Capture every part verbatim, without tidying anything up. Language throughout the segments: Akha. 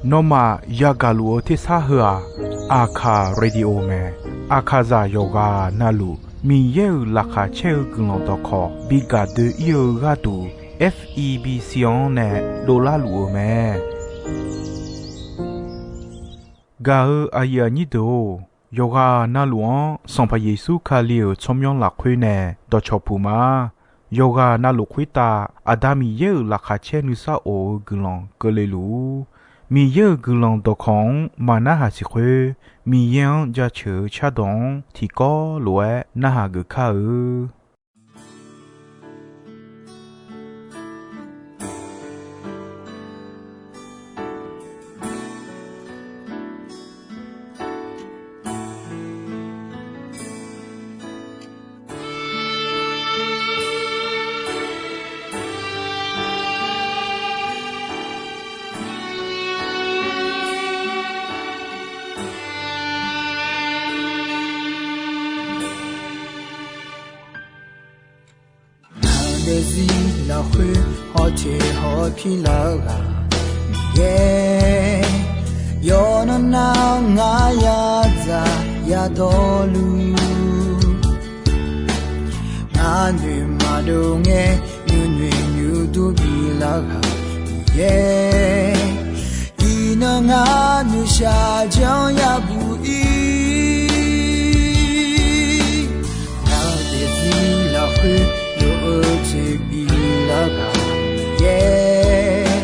Nawmaf yagaq luf-eu tersar heu-aq, Aqkaq radio mae. Aqkaqzaq yawqghaq navluf Miqyaer-euq laqkhaq caer-eu guiqlanq dawqkawq bi gaq doe-ir-eu gharduq, F E B C-anr nae dovlar luf-eu mae. Gaq-eu aqyuif aqnyir deuq-or, yawqghaq navluf-anr Sanqpaq Yeqsur Kali-euq tsawrmyanr lafkhoer nae dawqcawq puq ma. Yawqghaq navluf khoertav Aqda Miqyaer-euq laqkhaq caer nuisar of-eu guiqlanq keuvle luf-ur. Miqyaer-euq guiqlanq dawqkawq-anr maqnarhaq siq khoer, Miqyaer-anr jaceuq-eu cardawq-anr tiqkawv lof-aer narhaq geuf kar-eu. Ngaq daefzir lafkhoer hawteq hawpir lar-eu ghaq Miqyaer, yawqnan nar ngar yadzaq yadawrluf, ngar noeq maqdov ngae nuinoeq nuidur bilar ghaq Miqyaer, iqnan ngar noeqshaq janr yabuq ir. Ngaq daefzir lafkhoer lof-eu jeq bilar ghaq Miqyaer,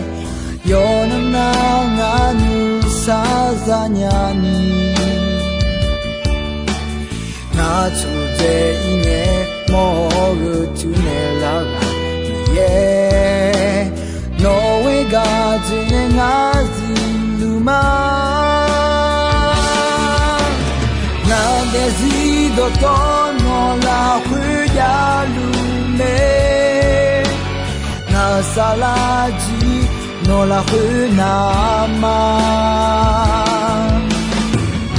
yawqnan nar ngar nuisar zanya ni, ngar tsurdzae ir ngae mawr-eu tuinaeq lar ghaq Miqyaer, nawq ghoer gaq dzoeqnae ngar zifluf ma. Ngaq daefzir dawqtawv nawq lafkhoer javluf mae, ngaq saflar jir nawq lafkhoer navma,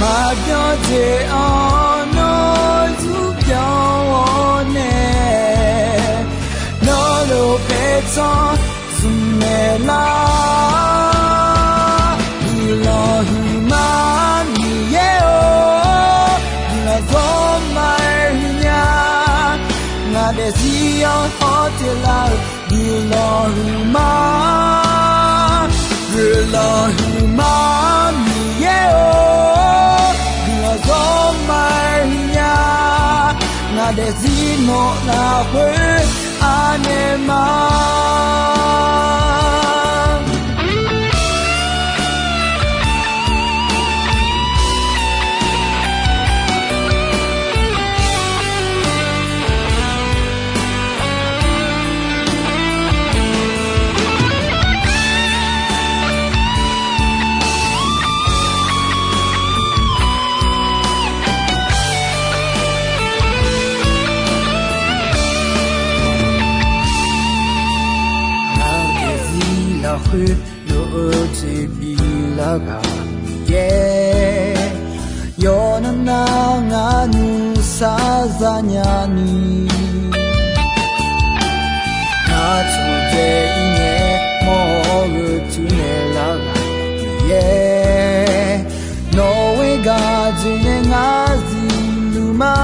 maqbyan jeq-anr nawr zurbyan-awr nae, nawr lof paertsanr zmq naeq lar. Guiqlanq huiqma Miqyaer-or, guiqlanq zawr ma-aer huiqnya. Ngaq daefzir-anr hawteq lar-eu guiqlanq huiqma, guiqlanq huiqma Miqyaer-or, guiqlanq zawr ma-aer huiqnya. Ngaq daefzir nawq lafkhoer anaeq ma. Ngaq daefzir lafkhoer lof-eu jeq bilar ghaq Miqyaer, yawqnan nar ngar nuisar zanya ni, ngar tsurdzae ir ngae mawr-eu tuinaeq lar ghaq Miqyaer, nawq ghoer gaq dzoeqnae ngar zifluf ma.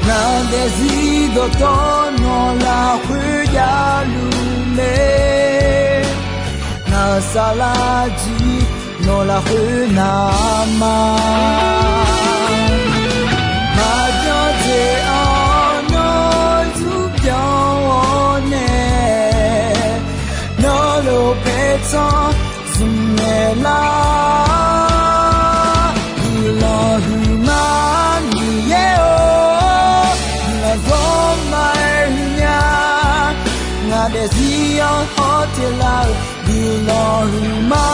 Ngaq daefzir dawqtawv nawq lafkhoer javluf mae, ngaq saflar jir nawq lafkhoer navma, maqbyan jeq-anr nawr zurbyan-awr nae, nawr lof paertsanr zmq naeq lar. Guiqlanq huiqma Miqyaer-or, guiqlanq zawr ma-aer huiqnya. Ngaq daefzir-anr hawteq lar-eu guiqlanq huiqma,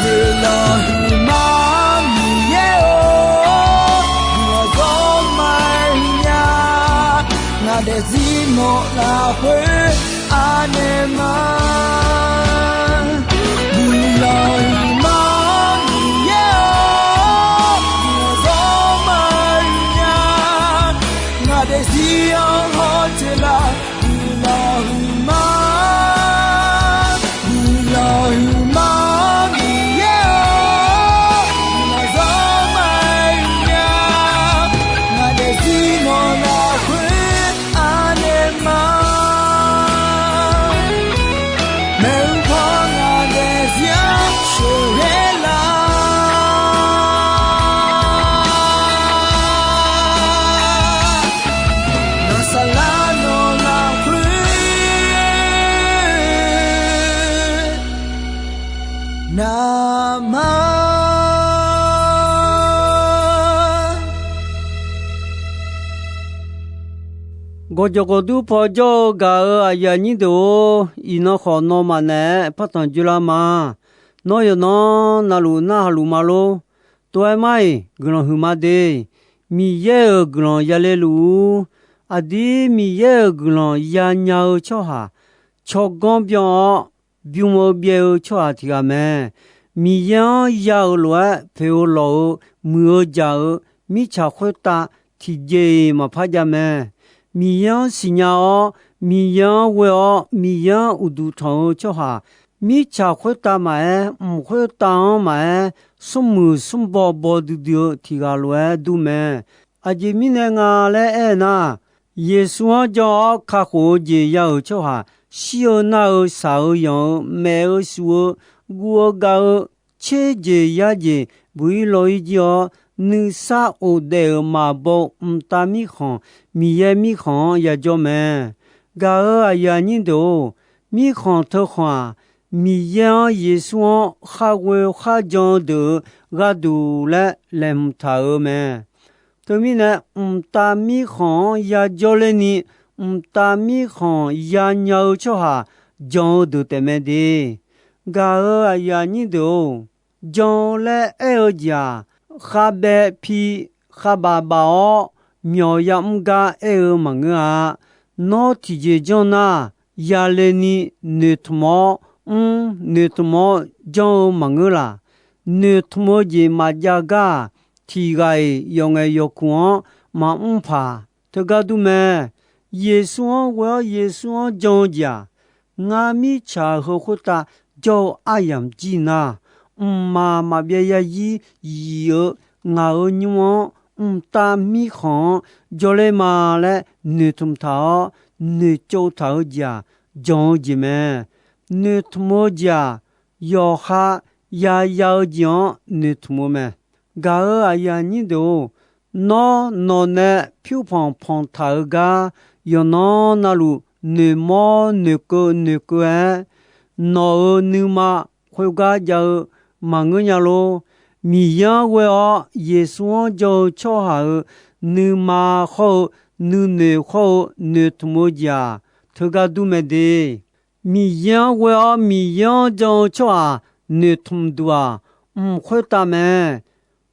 guiqlanq huiqma Miqyaer-or, guiqlanq zawr ma-aer huiqnya. Ngaq daefzir nawq lafkhoer anaeq ma. Guiqlanq huiqma Miqyaer-or, guiqlanq zawr ma-aer huiqnya. Ngaq daefzir-anr hawteq lar, guiqlanq Gawqjawq gawqdur paw jawr-eu gaq-euq aqyuif aqnyir deuq-or, iqnan khawf nawmaf naeq-aer partanq dzoerlar ma. Nawr yawqnan navluf narhaq luf ma lor. Tov-aer mar-iq guiqlanq huiqma de. Miqyaer-euq guiqlanq yale luf-ur. Aqdir Miqyaer-euq guiqlanq yanya-eu tsawrhaq, tsawrganr byan-awr, bym-eu byaev-eu tsawrhaq tiq ghaq mae. Miqyaer-anr ya-euq lof-aer poeq-eu lawq-eu, muiq-eu jaq-eu, mirtsaq khoertav tiqjeq-iq maqpar jav mae. Miqyaer-anr siqnya-awr, Miqyaer-anr ghoe-awr, Miqyaer-anr uqduq tanq-eu tsawrhaq, mirtsaq khoertav maqaer, mq khoertav-anr maqaer, smrmuiq smrbaw baw duidui-eu tiq ghaq lof-aer dur mae. Aqjeq mirnae nga laer aer nar, Yeqsur-anr jan-awr kakhof-eu jeq ya-euq tsawrhaq, shir-eu nar-eu shaq-eu yanq-eu maef-eu shuf-eu, guv-eu gav-eu, tser jeq yar jeq buq-ir law-ir jir-awr, nuisar of daef-euq maqbaw-eu mqtav mirkhanq, Miqyaer mirkhanq-anr yajawr mae. Gaq-euq aqyuif aqnyir deuq-or, mirkhanq teukhanq-aq, Miqyaer-anr Yeqsur-anr khar ghoe khar jan-eu deuq-euq gharduq laer laeqhmq taq-euq mae. Teumirnae, mqtav mirkhanq-anr yajawr lerni, mqtav mirkhanq yanya-eu tsawrhaq jan-eu deuq taefmae de. Gaq-euq aqyuif aqnyir deuq-or, jan-eu laer aer-eu jeq-aq, khavbaev pi khavbaf baf-awr myawq yamr gar aer-eu maqngeur-a. Nawr tiqjeq janr nar, yale ni noeqtmq-awr mr, noeqtmq-awr janr-eu maqngeur laq. Noeqtmq-eu jeq maqjav gar-aq, tiq ghaq-iq yawqngaeq yawqkuq-anr maqmr paq. Teugar dur mae. Yeqsur-anr ghoe-awr Yeqsur-anr jan-eu jeq-aq, ngar mirtsaq heu khoertav jawr-eu aryamq jir nar, mqmaq maqbyav yarzir yif-eu ngaq-euq nymr-anr mqtav mirkhanq-anr jawrler ma laer noeqtmq taq-awr, noeqtsov taq-eu jeq-aq, jan-eu jeq mae. Noeqtmq-eu jeq-aq, yawqha yaya-eu jeq-anr noeqtmq-eu mae. Gaq-euq aqyuif aqnyir deuq-or, nawr nawq nae pyur panq panq taq-eu gar, yawqnan navluf noeqmawr noeqkeuv noeqkeuv-aer, nawq-euq nuima khoergar jav-eu maqngeur nya lor. Miqyaer-anr ghoe-awr Yeqsur-anr jan-eu tsawrhaq-euq nuima khawr-eu, nuinoeq khawr-eu noeqtmq-eu jeq-aq, teugar dur mae de. Miqyaer-anr ghoe-awr Miqyaer-anr jan-eu tsawrhaq noeqtmq duq-aq, mq khoertav mae.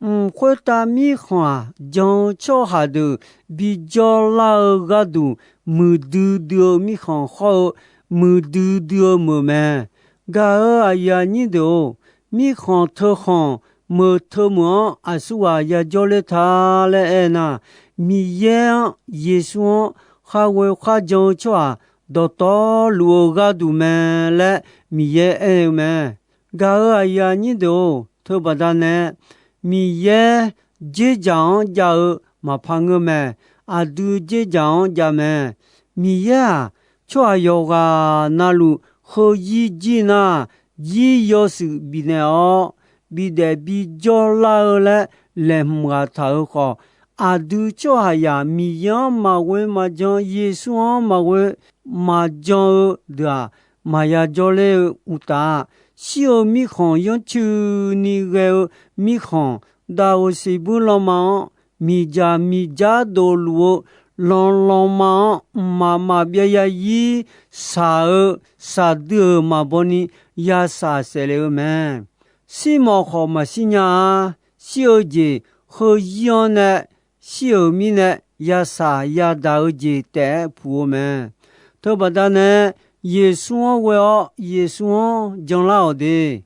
Mq khoertav mirkhanq-aq, jan-eu tsawrhaq deuq bijawr lar-eu gharduq, muiqdui dui-eu mirkhanq khawr-eu, muiqdui dui-eu meuq mae. Gaq-euq aqyuif aqnyir deuq-or, mirkhanq teukhanq meuq teumeuq-anr aqsurghaq yajawr ler ta laer aernar, Miqyaer-anr, Yeqsur-anr khar ghoe khar jan-eu tsawrhaq dawqtawvluf-eu gharduq mae laer Miqyaer aer-eu mae. Gaq-euq aqyuif aqnyir deuq-or, teubaqda nae Miqyaer dzerdzaq-anr jav-eu maqpar ngeur mae. Aqdui dzerdzaq-anr jav mae. Miqyaer-aq, tsawrhaq yawqghaq navluf heuzir jir nar, zir yawshuif bifnaeq-awr, bidaef bijawr lar-eu laer laeqhmq ghaq taq-euq khawf, aqdui tsawrhaqzaq Miqyaer-anr maqghoe maqjan, Yeqsur-anr maqghoe maqjan-eu deuq-aq, maqya jawrler-eu uqtaf, shir-eu mirkhanq yanrcoeni ghae-eu mirkhanq, dav-euq siqbuir lanma-anr, miqdzaq miqdzar dofluf-eu lanlanma-anr, mqmaq maqbyav yarzir shaq-eu shaqdui-euq maqbaw ni yashaq saef le-eu mae. Shirmawf khawf maqshir nya-a. Shir-eu jeq heuzir-anr nae shir-euq mirnae yashaq yadaq-eu jeq taef-aer puq-eu mae. Teubaqda nae Yeqsur-anr ghoe-awr Yeqsur-anr janlar-awq de.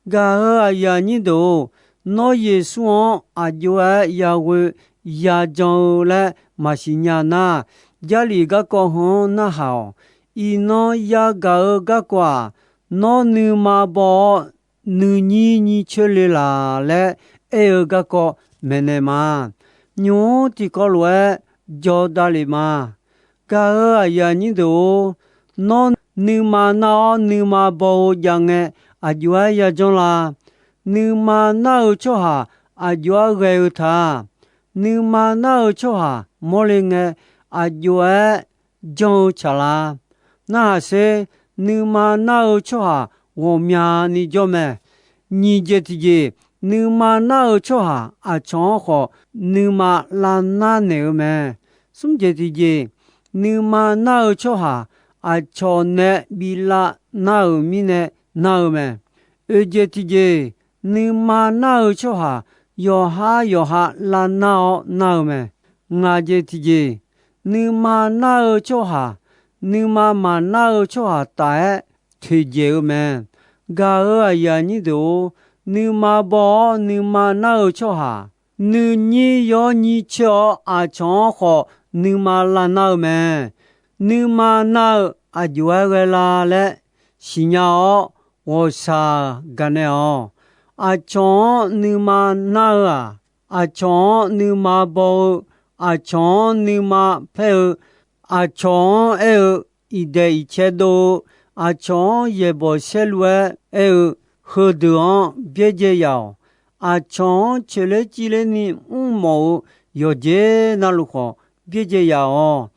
Gaq-euq aqyuif aqnyir deuq-or, nawr Yeqsur-anr aqjox-aer yaghoe yajan-eu laer maqsiq nya nar, Jarlif garkawv heu-anr narhaq-awq. Iqnan yagaq-eu garkawv-aq, nawr nuima baw-awr nuinyir nyir coer le laq laer aer-eu garkawv maeqnaeq ma. Nymq-mr tiqkawv lof-aer jawr davlef ma. Gaq-euq aqyuif aqnyir deuq-or, nawr nuima nar-awr nuima baw-eu jav ngae, aqjox-aer yajanr la. Nuima nar-eu tsawrhaq aqjox-aer ghae-eu ta. Nuima nar-eu tsawrhaq mawrle ngae, aqjox-aer janr-eu tsaq la. Narhaq sher, nuima nar-eu tsawrhaq ghawqmyani jawr mae. Nyiq jeq tiqjeq, nuima nar-eu tsawrhaq aqcawq-anr khawf nuima lavnar naeq-eu mae. Smr jeq tiqjeq, nuima nar-eu tsawrhaq aqcawq nae bi lavnar-euq mirnae nar-eu mae. Oeq jeq tiqjeq, nuima nar-eu tsawrhaq yawqhar yawqha lavnar-awr nar-eu mae. Ngaq jeq tiqjeq, nuima nar-eu tsawrhaq nuima maqnar-eu tsawrhaq taf-aer toeqdzaeq-eu mae. Gaq-euq aqyuif aqnyir deuq-or, nuima baw-awr nuima nar-eu tsawrhaq nuinyir yawnyir coer-awr aqcawq-anr khawf nuima lavnar-eu mae. Nuima nar-eu aqjox-aer ghae la laer siqnya-awr, ghawqshaq gaqnaeq-awq. Aqcawq-anr nuima nar-eu-aq, aqcawq-anr nuima baw-eu, aqcawq-anr nuima paer-eu, aqcawq-anr aer-eu, iqdaeq iqcae dov-eu, aqcawq-anr yaeqbawq saerlu-aer aer-eu, heudeuq-anr byaerdzae yaf-awq. Aqcawq-anr coeqler civler ni mrmawf-eu yawqjeq navluf khawf byaerdzae yaf-awq.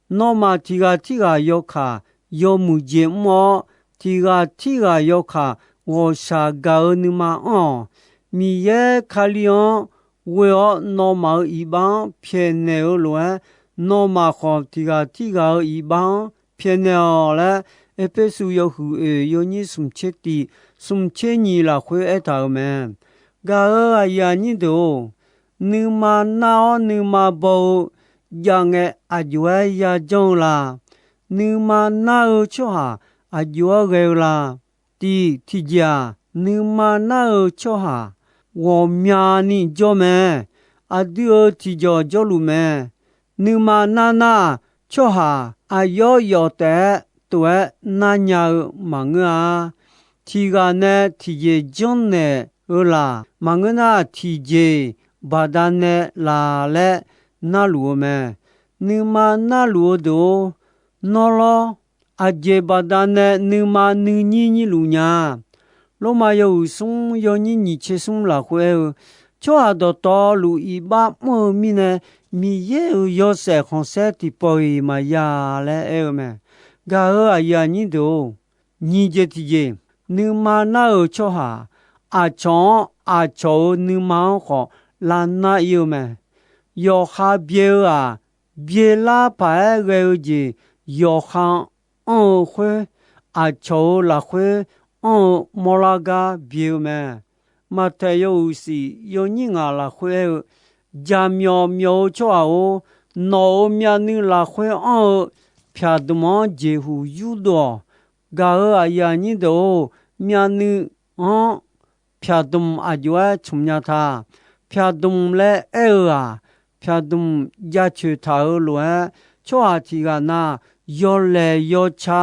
Nawmaf tiq ghaq tirghaq yawkaq yawmuiq jeq mr-awr, tiq ghaq tirghaq yawkaq ghawqshaq gaq-eu nuima anr-awq. Miqyaer Kali-anr ghoe-awr nawmaf-euq iqbax-anr pyaeqnaeq-eu lof-aer, nawmaf khawf tiq ghaq tirghaq-euq iqbax-anr pyaeqnaeq-awq laer, Erpersu yawhuiq oeq yawnyir smq tser tiq smq tser nyiq lafkhoer aertaq-euq mae. Gaq-euq aqyuif aqnyir deuq-or, nuima nar-awr nuima baw-eu jav ngae aqjox-aer yajanr-eu la? Nuima nar-eu tsawrhaq aqjox-aer ghae-eu la? Tiq tiqjeq-aq, nuima nar-eu tsawrhaq ghawqmyani jawr mae. Aqdui-euq tiqjawq jawrluf mae. Nuima nar nar, tsawrhaq aqyawf yawf taef-aer tof-aer narnya-eu maqngeur-a. Tiq ghaq nae tiqjeq janrnaeq-eu laq maqngeur nar, tiqjeq baqdanae laq laer narluf-eu mae. Nuima narluf-eu deuq-or, nawr lawr, aqjeq baqdanae nuima nuinyir nyirluf nya? Lormav yawhuiq smr yawnyir nyiq tser smr lafkhoer aer-eu, tsawrhaq dawqtawvluf iqbax mr-eu mirnae, Miqyaer-euq yawshaef khanqsaer tiqpawf-iq maqya laer aer-eu mae. Gaq-euq aqyuif aqnyir deuq-or, nyiq jeq tiq jeq, nuima nar-euq tsawrhaq aqcawq-anr aqcawq-euq nuima-anr khawf lavnar ir-eu mae. Yawqha byae-eu-aq, byaelar paq-aer ghae-eu jeq yawqha anr-eu khoer, aqcawq-euq lafkhoer anr-eu mawrlar gar byae-eu mae. Maqtaeq yawhuiq shif yawnyir ngaq lafkhoer aer-eu, jaqmyawf myawf-eu tsawrhaq-or, nawq-euq myavnuiv lafkhoer anr-eu pyaqdmq-anr jeqhuq yurdov-awq. Gaq-euq aqyuif aqnyir deuq-or, myavnuiv-anr pyaqdmq aqjox-aer tsmq nya ta. Pyaqdmq laer aer-eu-aq, pyaqdmq jaceuq taq-euq lof-aer, tsawrhaq tiq ghaq na yawlaeq yawca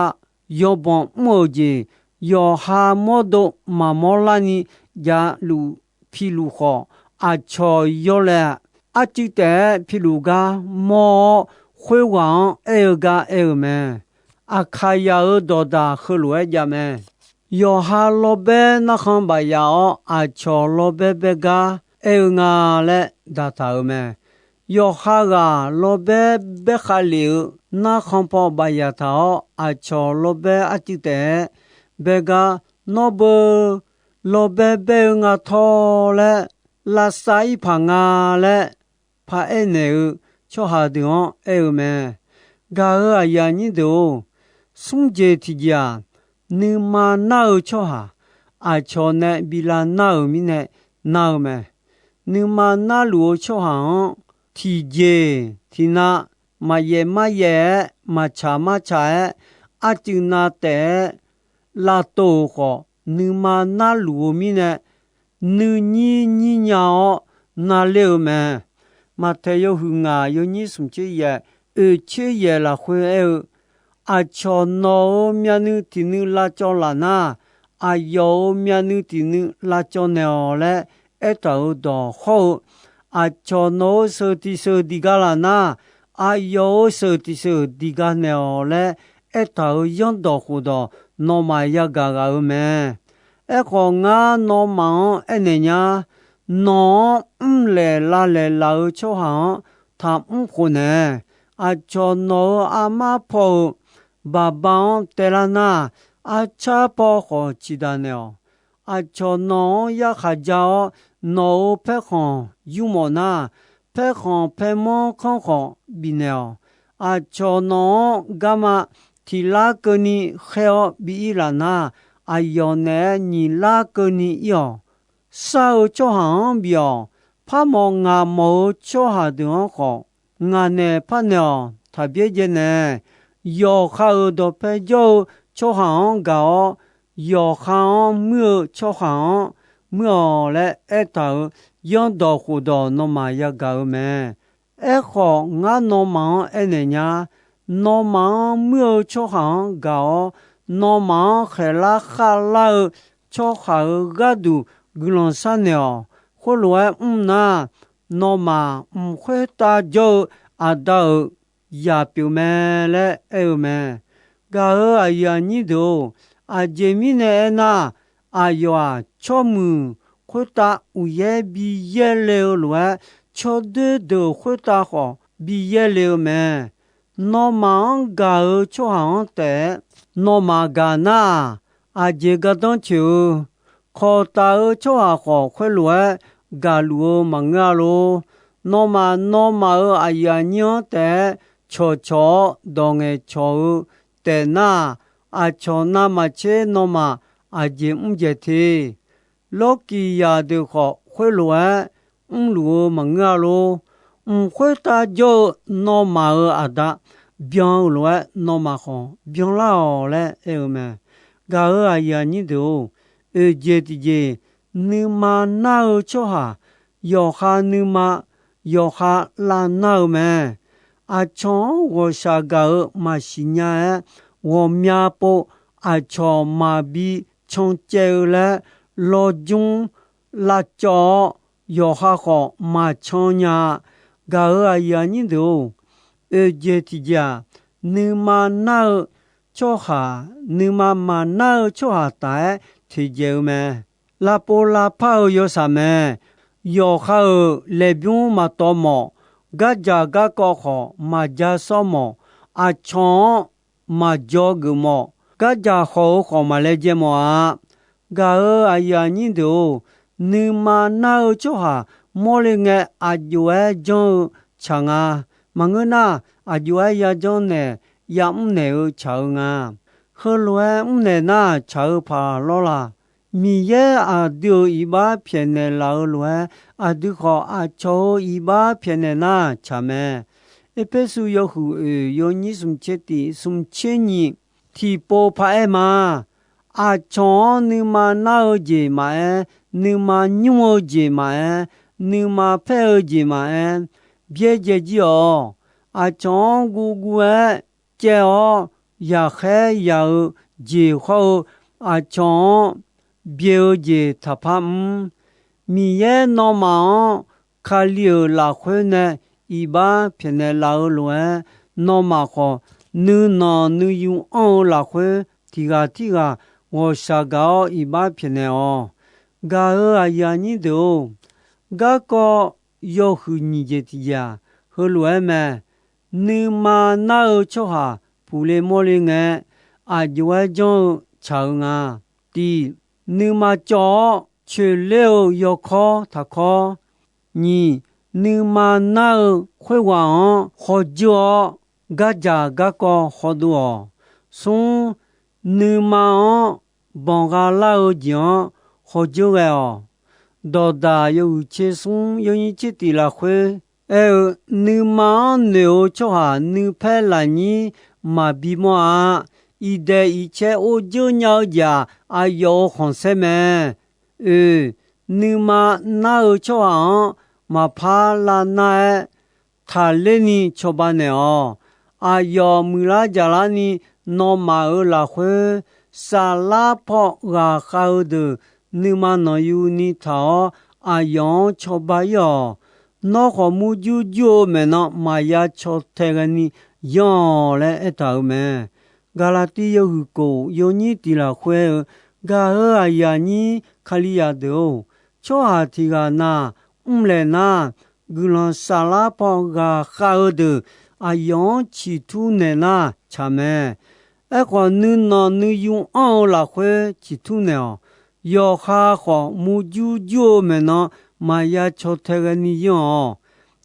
yawbanq mr-euq jeq, yawqha mawrdo maqmawr larni javluf piluf khawf, aqcawq yawlaeq arcuiv taef-aer piluf gar mawr-awr, khoerghaq-anr aer-eu gar aer-eu mae. Aqkaqyaq-euq dawqdaq heulof-aer jav mae. Yawqha lawrbaer narkhan bafyaf-awr, aqcawq lawrbaer baer gar aer-eu nga laer daqtaq-euq mae. Yawqha ghaq lawrbaer baer khavlef-eu narkhan paw bafyaf taq-awr, aqcawq lawrbaer arcuiv taef-aer baer gar, nawr beu lawrbaer baer-eu nga tawr laer, lavsav ir paq nga laer paraer naeq-eu tsawrhaq deuq-anr aer-eu mae. Gaq-euq aqyuif aqnyir deuq-or, smr jeq tiqjeq-aq, nuima nar-eu tsawrhaq aqcawq nae bi lavnar-euq mirnae nar-eu mae. Nuima narluf-eu tsawrhaq-anr tiqjeq tiqnav maqyaef maryaef-aer, maqtsaq martsaq-aer, arcuiv nav taef-aer lavtov-euq khawf, nuima narluf-eu mirnae nuinyir nyir nya-awr navler-eu mae. Maqtaeq yawhuiq ngaq yawnyir smq tser yaeq oeq tser yaeq lafkhoer aer-eu, aqcawq nawq-euq myavnuiv tiq nuiv lavcawv laf nar, aqyawf-euq myavnuiv tiq nuiv lavcawv naeq-awq laer aertaq-euq dawq hawr-eu, aqcawq nawq-euq sheuq tiq sheuq diq gar laf nar, aqyawf-euq sheuq tiq sheuq diq gar naeq-awq laer aertaq-euq yanrdawq khofdawq nawmaf yagaq ghaq-eu mae. Aerkhawf, ngar nawmaf-anr aernaeq nya, nawq-anr mrlaeq lavlaeq laf-eu tsawrhaq-anr taqmr khof naeq. Aqcawq nawq-euq armar paw-euq baqba-anr taelar nar, arcar paw khawf ciqdaq naeq-awq. Aqcawq nawq-anr yarkhaq ja-awr, nawq-euq paerkhanq yurmawf nar, paerkhanq paermanr kanr khawf bifnaeq-awq. Aqcawq nawq-anr garma tiq lar keuvni khaer-awr bi ir laf nar, aqyawf naeq-aer nyiq lar keuvni ir-awq. Sar-eu tsawrhaq-anr bif-awq. Parmawf ngaq mawf-eu tsawrhaq deuq-anr khawf, ngaq naeq par naeq-awq. Taqbyaer dzae nae, yawqha-euq dawqpae jawr-eu tsawrhaq-anr gaq-awr, yawqha-anr muir-eu tsawrhaq-anr muir-awq laer aertaq-euq zanrdawq khofdawq nawmaf yagaq-eu mae. Aerkhawf, ngar nawmaf-anr aernaeq nya. Nawmaf-anr muir-eu tsawrhaq-anr gaq-awr, nawmaf-anr khaeqlar khavlar-eu tsawrhaq-euq gharduq guiqlanq sharnaeq-awq. Khoerlof-aer mr nar, nawmaf mq khoertav jawr-eu Aqda-euq zaq pyeuf mae laer aer-eu mae. Gaq-euq aqyuif aqnyir deuq-or, aqjeq mirnae aernar, aqyawf-aq, tsawrmuiq khoertav uqyaer bi yaerle-eu lof-aer, tsawrdoer deuq khoertav khawf bi yaerle-eu mae. Nawmaf-anr gaq-eu tsawrhaq-anr taef-aer nawmaf gaq nar-aq, aqjeq gardanr coeq-eu, kawqtaf-eu tsawrhaq khawf khoerlof-aer gaqluf-eu maqngeur-a lor. Nawmaf, nawmaf-euq aqyuif aqnyir-anr taef-aer cawqcawq-awr dawq ngaeqcawq-eu taef nar-aq, aqcawq navmaqtser nawmaf aqjeq mr dzaeq te. Lawrkiq zaqdeuq khawf khoerlof-aer mrluf-eu maqngeur-a lor. Mq khoertav jawr-eu nawmaf-euq Aqda byan-eu lof-aer nawmaf khawf byanlar-awq laer aer-eu mae. Gaq-euq aqyuif aqnyir deuq-or, oeqjeq tiqjeq nuima nar-eu tsawrhaq yawqha nuima yawqha lavnar-eu mae. Aqcawq-anr ghawqshaq gaq-euq maqsiq nya-aer, ghawqmya pov aqcawq maqbi cancaev-eu laer lawjmr lavcawv-awr, yawqha khawf maqcan nya-a. Gaq-euq aqyuif aqnyir deuq-or, oeqjeq tiqjeq-aq, nuima nar-eu tsawrhaq, nuima maqnar-eu tsawrhaq taf-aer teqdzaeq-eu mae. Lavpov lavpar-eu yawshaq mae. Yawqha-euq laeqbymr maqtawv mawf, gardzaq garkawv khawf maqja sawr mawf, aqcawq-anr maqjaw geuf mawf, gardzaq khawf-eu khawf maqlaejae mawf-a. Gaq-euq aqyuif aqnyir deuq-or, nuima nar-eu tsawrhaq mawrle ngae aqjox-aer janr-eu tsaq nga. Maqngeur nar, aqjox-aer yajanr naeq yamr naeq-eu tsaq-eu nga. Heulof-aer mrnaeq nar tsaq-eu paq lawr la? Miqyaer aqdui-euq iqbax pyaeqnaeq laf-eu lof-aer, aqdui khawf aqcawq-euq iqbax pyaeqnaeq nar tsaq mae. Erpersu yawhuiq oeq yawnyir smq tser tiq smq tser nyiq tiqpov paraer ma. Aqcawq-anr nuima nar-eu jeq maqaer, nuima nymr-eu jeq maqaer, nuima paer-eu jeq maqaer, byaerdzae jir-awq. Aqcawq-anr guvguv-aer caev-awr yaqkhaer yaq-eu jeq hawr-eu, aqcawq-anr byae-eu jeq taqpar mr. Miqyaer nawmaf-anr Kali-euq lafkhoer nae iqbax pyaeqnaeq laf-eu lof-aer, nawmaf khawf nuinanq nuiyu anr-eu lafkhoer tiq ghaq tirghaq ghawqshaq gaq-awr iqbax pyaeqnaeq-awq. Gaq-euq aqyuif aqnyir deuq-or, garkawv yawhuiq nyiq jeq tiqjeq-aq, heulof-aer mae. Nuima nar-eu tsawrhaq puqle mawrle ngae, aqjox-aer janr-eu tsaq-eu nga. Tiq, nuima cawv-awr coeqler-eu yawkawr taqkawr. Nyiq, nuima nar-eu khoerghaq-anr khawjeur-awr, gardzaq garkawv khawdov-awq. Smr, nuima-anr banqgha lar-eu jeq-anr khawjeur ghae-awq. Dawqdaq yawhuiq tser smr yawnyir tser tiq lafkhoer aer-eu, nuima-anr noeq-eu tsawrhaq nuipaer lafnyir maqbi mawr-a. Iqdaeq iqcae or dzeur nya-eu jeq-aq, aqyawf-euq khanqsaer mae. Oe, nuima nar-eu tsawrhaq-anr maqpar lavnar-aer, taqler ni cawba naeq-awq. Aqyawf muiqlar jaqlar ni nawmaf-euq lafkhoer, saflar paw ghaqkhav-eu deuq nuima nanqyuni taq-awr, aqyawf-anr cawba ir-awq. Nawr khawf murjur jur-eu maeqnan maqya caw tae ghae ni yanr-awq laer aertaq-euq mae. Gaqlaqtiv yawhuiq kof yawnyir tiq lafkhoer aer-eu, gaq-euq aqyuif aqnyir Kalizaq deuq-or, tsawrhaq tiq ghaq na mrlaeq nar, guiqlanq saflar paw ghaqkhav-eu deuq aqyawf-anr ciqtur naeq nar tsaq mae. Aerkhawf, nuinanq nuiyu anr-eu lafkhoer ciqtur naeq-awq. Yawqha khawf murjur jur-eu maeqnan maqya caw tae ghae ni yanr-awq.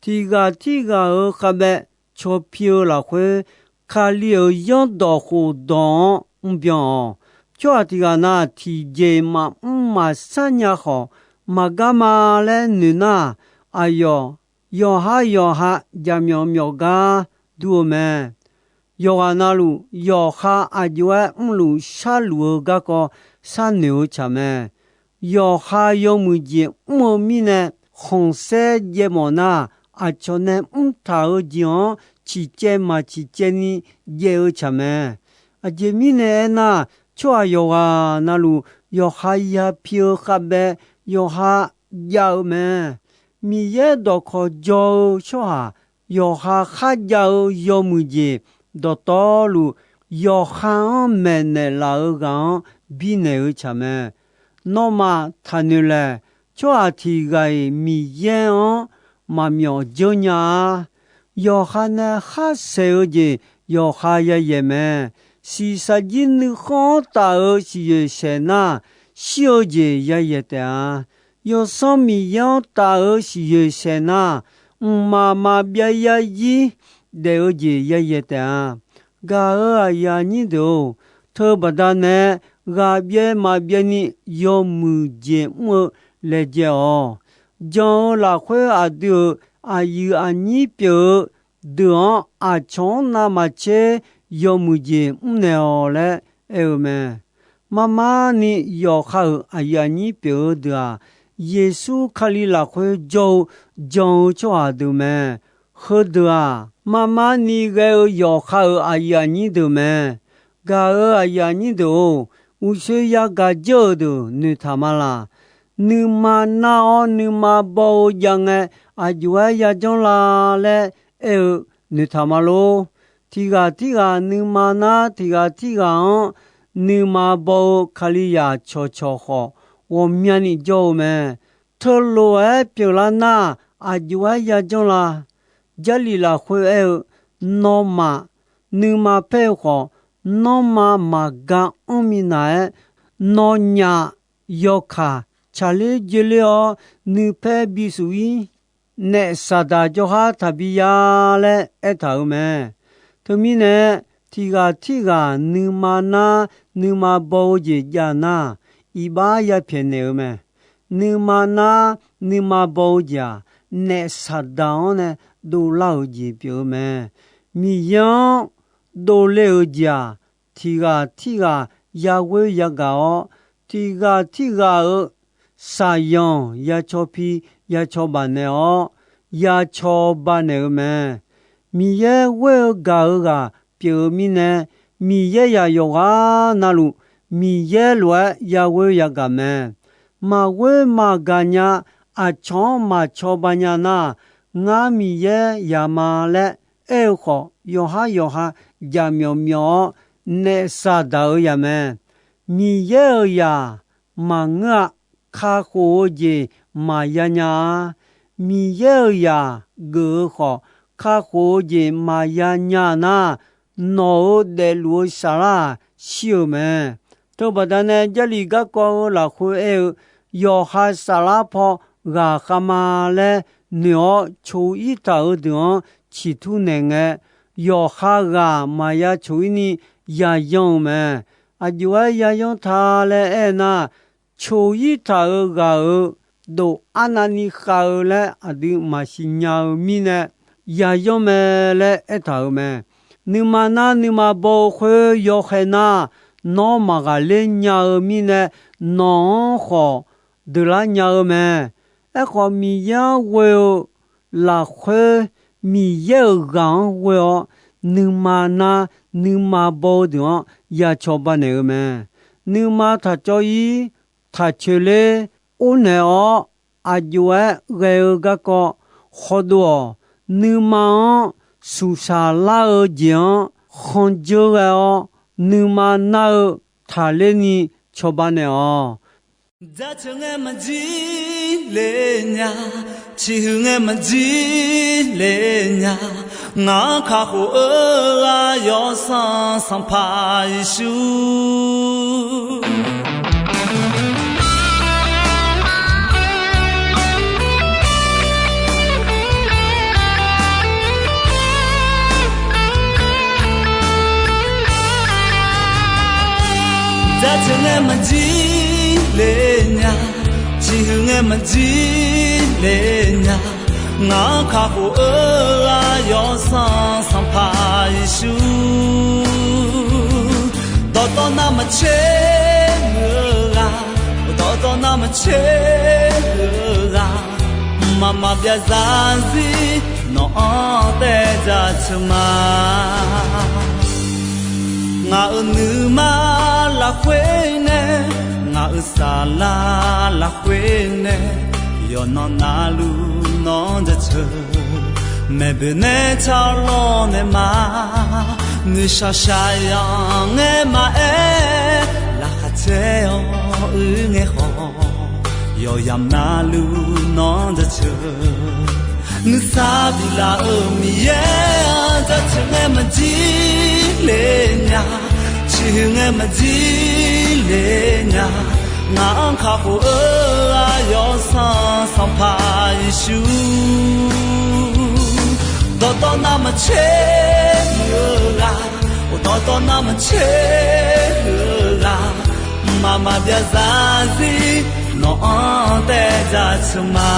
Tiq ghaq tirghaq-euq khavbae caw pi-eu lafkhoer, Kali-euq zanrdawq khofdawq-anr mrbyan-awq. Tsawrhaq tiq ghaq na tiqjeq maqmr maqsar nya khawf, maqgar ma laer noeq nar, aqyawf yawqhar yawqha jaqmyawf myawf gar dur-eu mae. Yawqghaq navluf yawqha aq jov-aer mrluf sharluf-eu garkawv sharnoeq-eu tsaq mae. Yawqha yawmuiq jeq mr-eu mirnae, khanqsaer jaev mawf nar, aqcawq nae mrtaq-eu jeq-anr ciqcaev maq ciqcaev ni jaev-eu tsaq mae. Aqjeq mirnae aernar, tsawrhaq yawqghaq navluf yawqha ya pi-eu khavbae, yawqha jav-eu mae. Miqyaer dawqkawq jaw-eu tsawrhaq, yawqha kharjav-eu yawmuiq jeq dawqtawvluf, yawqha-anr maeqnaeq laf-eu ghaq-anr birnaeq-eu tsaq mae. Nawmaf taqnoeq laeq, tsawrhaq tiq ghaq-iq Miqyaer-anr maqmyawf dzeur nya-a. Yawqha nae khar saeq-eu jeq yawqha yayaeq mae. Shiqshaq jir nuikhanr-anr taf-euq siqyoeq saeq nar, shir-eu jeq yayaeq taef-a. Yawsanr Miqyaer-anr taf-euq siqyoeq saeq nar, mqmaq maqbyav yarzir daef-eu jeq yayaeq taef-a. Gaq-euq aqyuif aqnyir deuq-or, teubaqda nae ghaqbyaev maqbyaev ni yawmuiq jeq mr-eu laejae-awq. Jan-eu lafkhoer aqdui-euq aqyuif aqnyir pyeuf-eu deuq-anr aqcawq-anr navmaqtser yawmuiq jeq mrnaeq-awq laer aer-eu mae. Marmar ni yawqha-euq aqyuif aqnyir pyeuf-eu deuq-aq, Yeqsur Kali lafkhoer jawr-eu jan-eu tsawrhaq deuq mae. Heudeuq-aq, marmar ni ghae-eu yawqha-euq aqyuif aqnyir deuq mae. Gaq-euq aqyuif aqnyir deuq-or, uqshoe yagaq dzeur-euq deuq noeqtaq ma laq. Nuima nar-awr nuima baw-eu jav ngae, aq jov-aer yajanr la laer aer-eu noeqtaq ma lor. Tiq ghaq tirghaq nuima nar, tiq ghaq tirghaq-anr nuima baw-eu Kalizaq cawqcawq khawf, ghawqmyani jawr-eu mae. Teulof-aer pyeuflar nar, aq jov-aer yajanr la. Jarlif lafkhoer aer-eu, nawmaf nuima paer-eu khawf, nanrma maqga anr minav-aer, nawnyaf yawkaq tsaqler joeler-awr nuipaer bisuf-ir. Naef Saqdaq jawrhar taqbi ya laer aertaq-euq mae. Teumirnae, tiq ghaq tirghaq nuima nar nuima baw-eu jeq jav nar, iqbax yapyaeq naeq-eu mae. Nuima nar nuima baw-eu jeq-aq, naef Saqdaq-anr nae dovlar-euq jeq pyeuf-eu mae. Miqyaer-anr dovle-euq jeq-aq, tiq ghaq tirghaq yaghoer yagaq-awr, tiq ghaq tirghaq-euq shaqyanq yacaw pi yacaw baq naeq-awr, yacaw baq naeq-eu mae. Miqyaer ghoer-eu gaq-eu ghaq pyeuf-eu mirnae, Miqyaer yaq yawqghaq navluf, Miqyaer lof-aer yaghoer yagaq mae. Maqghoer maqgaq nya, aqcawq-anr maqcawba nya nar, ngar Miqyaer yaq ma laer aer-eu khawf, yawqhar yawqha jaqmyawf myawf-awr, naef Saqdaq-euq yaq mae. Miqyaer-euq yaq maqngeur-a. Kakhof-eu jeq maqya nya-a. Miqyaer-euq yaq geuf-eu khawf, kakhof-eu jeq maqya nya nar, nawq-euq daefluf-eu saflar-aq shir-euq mae. Teubaqda nae Jarlif garkawv-eu lafkhoer aer-eu, yawqha saflar paw ghaqkhav ma laer noeq-awr coq-ir taq-euq deuq-anr ciqtur naeq ngae, yawqha ghaq maqya coq-ir ni yayan-euq mae. Aq jov-aer yayan ta laer aer nar, coq-ir taq-euq ghaq-euq dof arnavni khav-eu laer aqdui maqsiq nya-eu mirnae, yayan mae laer aertaq-euq mae. Nuima nar nuima baw-eu khoer yawkhaer nar, nawr maqghaqler nya-eu mirnae, nawq-anr khawf deuqlar nya-eu mae. Aerkhawf, Miqyaer-anr ghoe-eu lafkhoer, Miqyaer-euq ghaq-anr ghoe-awr, nuima nar nuima baw-eu deuq-anr ya cawba naeq-eu mae. Nuima taq cawv-ir, taq coeq ler, or naeq-awr, aq jov-aer ghae-eu garkawv khawdov-awq. Nuima-anr suqsaq lar-eu jeq-anr khanqdzeur ghae-awr, nuima nar-eu taqler ni cawba naeq-awq. Jaceuq ngae maqjir le nya, ciqhuiq ngae maqjir le nya, ngaq-anr kakhof-eu ghaq Yawsanr Sanqpaq Yeqsur. Jaceuq ngae maqjir le nya, ciqhuiq ngae maqjir le nya, ngaq-anr kakhof-eu-aq Yawsanr Sanqpaq Yeqsur. Dawqtawv navmaqtser muiq-eu ghaq, dawqtawv navmaqtser muiq-eu ghaq, mqmaq maqbyav zarzir nawq-anr taev jaceuq ma. Ngaq-euq nuima lafkhoer nae, ngaq-euq saflar lafkhoer nae, yawqnan navluf nawq-anr jaceuq. Maeqboeq nae tar-awr lawrnaeq ma. Nuishaq shaqyanq ngae maqaer, laqkhaq caer-awr uir ngae khawf, yawqyamq navluf nawq-anr jaceuq. Nuisar biflaf-euq Miqyaer-anr jaceuq ngae maqjir le nya, ciqhuiq ngae maqjir le nya, ngaq-anr kakhof-eu-aq Yawsanr Sanqpaq Yeqsur. Dawqtawv navmaqtser muiq-eu ghaq, dawqtawv navmaqtser muiq-eu ghaq, mqmaq maqbyav zarzir nawq-anr taev jaceuq ma.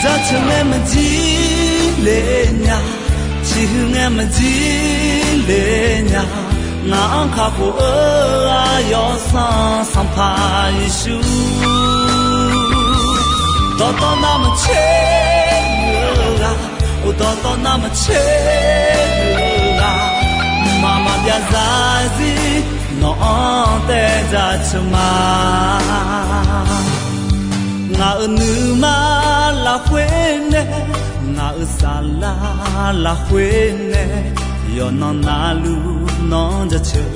Jaceuq ngae maqjir le nya, ciqhuiq ngae maqjir le nya, ngaq-anr kakhof-eu-aq Yawsanr Sanqpaq Yeqsur. Dawqtawv navmaqtser muiq-eu ghaq, dawqtawv navmaqtser muiq-eu ghaq, mqmaq maqbyav zarzir nawq-anr taev jaceuq ma. Ngaq-euq nuima lafkhoer nae, ngaq-euq saflar lafkhoer nae, yawqnan navluf nawq-anr jaceuq.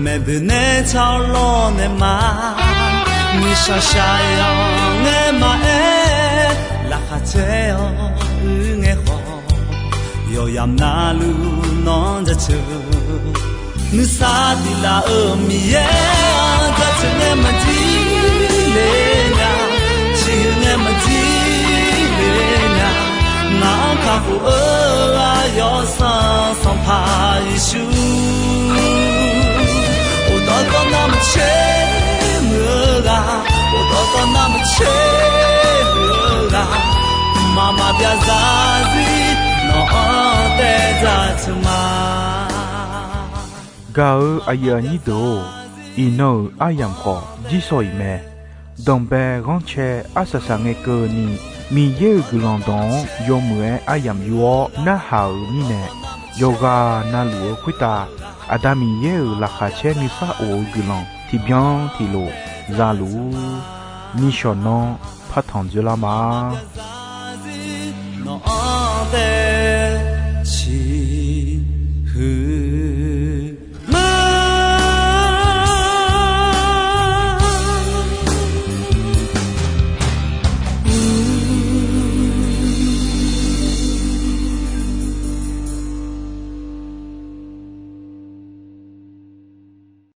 Maeqboeq nae tar-awr lawrnaeq ma. Nuishaq shaqyanq ngae maqaer, laqkhaq caer-awr uir ngae khawf, yawqyamq navluf nawq-anr jaceuq. Nuisar biflaf-euq Miqyaer-anr jaceuq ngae maqjir le nya, ciqhuiq ngae maqjir le nya, ngaq-anr kakhof-eu-aq Yawsanr Sanqpaq Yeqsur. Dawqtawv navmaqtser muiq-eu ghaq, dawqtawv navmaqtser muiq-eu ghaq, mqmaq maqbyav zarzir nawq-anr taev jaceuq ma. Gaq-eu aqyuif aqnyir deuq-or, iqnan-euq aryamq khawf jir sawq-iq mae. Danqbae ghanrcae arsaq saq ngae keuvni, Miqyaer-euq guiqlanq dawq-anr yawmuiq-aer aryamq yur-awr narhaq-euq mirnae, yawqghaq navluf-eu khoertav Aqda Miqyaer-euq laqkhaq caer nuisar of-eu guiqlanq tiqbyan tiqlof za luf-ur. Nishawq nanr partanq dzoerlar ma. Nawq-anr tae